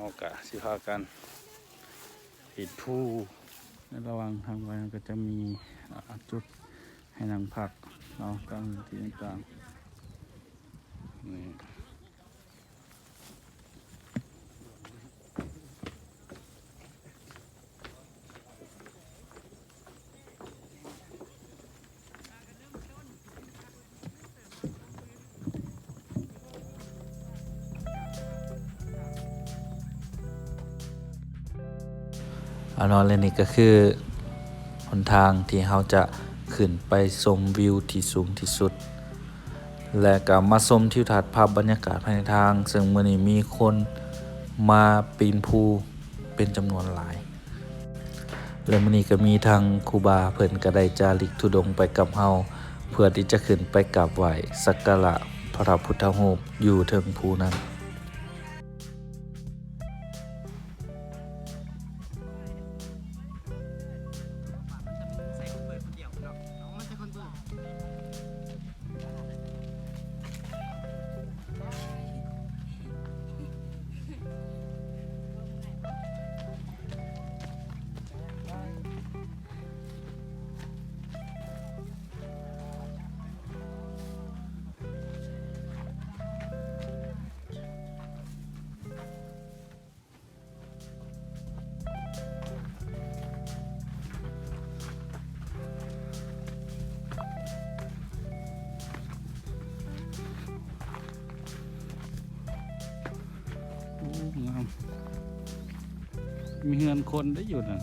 ເຮົາກະຊິພາກັນ ເປັນຜູ້ ໃນລະຫວ່າງທາງໄປ ເຮົາກໍຈະມີ ອ່າ ຈຸດໃຫ້ນັ່ງພັກເນາະ ຕາມທີ່ຕ່າງໆ ນີ້. ເອົາເນາະ ແລະ ນີ້ກໍຄືຫົນທາງທີ່ເຮົາຈະຂຶ້ນໄປຊົມວິວທີ່ສູງທີ່ສຸດ ແລະ ກໍມາຊົມທິວທັດພາບບັນຍາກາດພາຍໃນທາງ, ເຊິ່ງມື້ນີ້ມີຄົນມາປີນພູເປັນຈຳນວນຫຼາຍ. ແລະ ມື້ນີ້ກໍມີທັງຄູບາ ເພິ່ນກໍໄດ້ຈາລິກທຸດົງໄປກັບເຮົາ ເພື່ອທີ່ຈະຂຶ້ນໄປກາບໄຫວ້ສັກກາລະພະພຸດທະຮູບຢູ່ເທິງພູນັ້ນ. ໂອ້ ງາມ ມີເຮືອນຄົນໄດ້ຢູ່ນັ້ນ.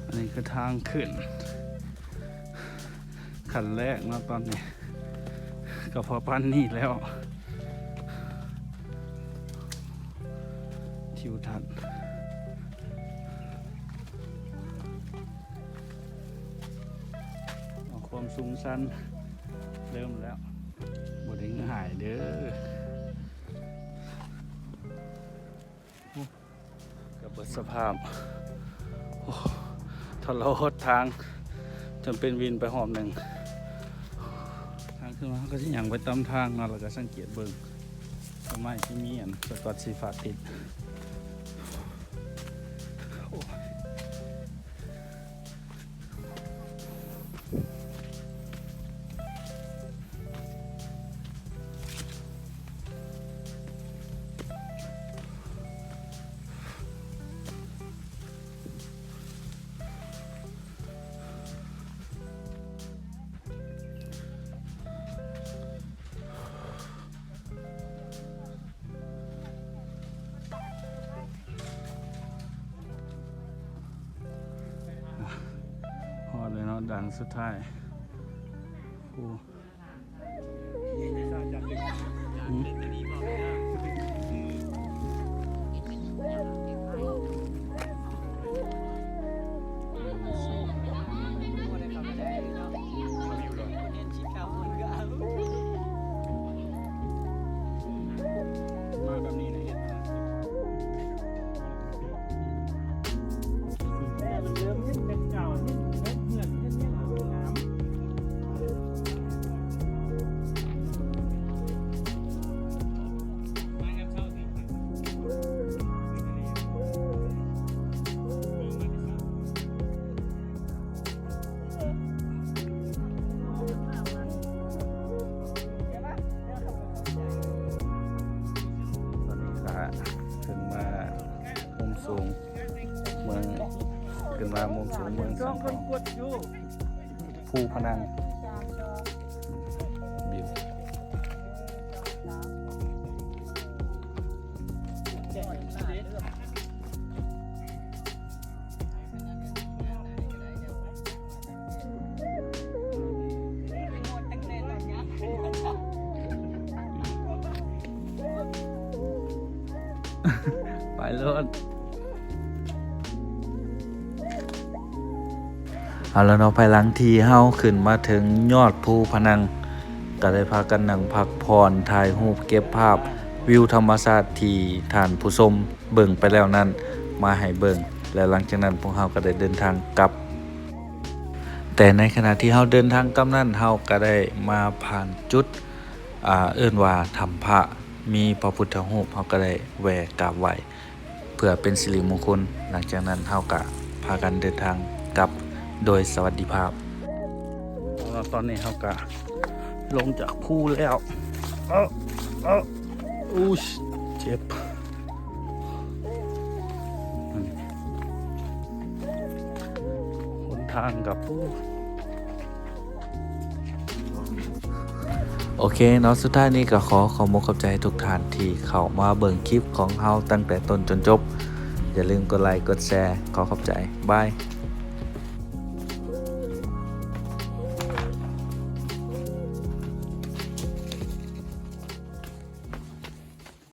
ອັນນີ້ຄືທາງຂຶ້ນຂັ້ນແລກເນາະ ຕອນນີ້ກໍພໍປານນີ້ແລ້ວ ທິວທັດ ຄວາມສູງຊັນເລີ່ມແລ້ວ ບໍ່ໄດ້ງ່າຍເດີ້. ໂອ້ ກໍເບິດສະພາບ ໂອ້ ທໍລະຫົດທາງ ຈົນເປັນວິນໄປຮອບໜຶ່ງ. ທາງຂຶ້ນມາ ເຮົາກໍຊິຍ່າງໄປຕາມທາງເນາະ ແລ້ວກໍສັງເກດເບິ່ງ ຕົ້ນໄມ້ທີ່ມີອັນສະກອດສີຟ້າຕິດ. ໂອ້ ຮອດແລ້ວເນາະ ດ່ານສຸດທ້າຍ. ໂອ້ ຕອນນີ້ກໍຂຶ້ນມາມຸມສູງເມືອງ ຂຶ້ນມາມຸມສູງເມືອງສັງທອງ ພູພະນັງ ວິວ. ໄປໂລດ. ເອົາລະເນາະ ພາຍຫຼັງທີ່ເຮົາຂຶ້ນມາເຖິງຍອດພູພະນັງ ກໍໄດ້ພາກັນນັ່ງພັກຜ່ອນ ຖ່າຍຮູບເກັບພາບວິວທຳມະຊາດທີ່ທ່ານຜູ້ຊົມເບິ່ງໄປແລ້ວນັ້ນມາໃຫ້ເບິ່ງ ແລະ ຫຼັງຈາກນັ້ນພວກເຮົາກໍໄດ້ເດີນທາງກັບ. ແຕ່ໃນຂະນະທີ່ເຮົາເດີນທາງກັບນັ້ນ ເຮົາກໍໄດ້ມາຜ່ານຈຸດ ອ່າ ເອີ້ນວ່າຖ້ຳພະ ມີພະພຸດທະຮູບ ເຮົາກໍໄດ້ແວ່ກາບໄຫວ້ ເພື່ອເປັນສິລິມຸງຄຸນ. ຫຼັງຈາກນັ້ນເຮົາກະພາກັນເດີນທາງກັບໂດຍສະຫວັດດີພາບ. ຕອນນີ້ເຮົາກະລົງຈາກພູແລ້ວ. ເອີ ເອີ ອູ້ຍ ເຈັບ. ຫົນທາງກະ ໂອເຄເນາະ, ສຸດທ້າຍນີ້ກໍຂໍຂອບອົກຂອບໃຈໃຫ້ທຸກທ່ານທີ່ເຂົ້າມາເບິ່ງຄລິບຂອງເຮົາຕັ້ງແຕ່ຕົ້ນຈົນຈົບ. ຢ່າລືມກົດໄລກົດແຊ. ຂໍຂອບໃຈ. ບາຍ.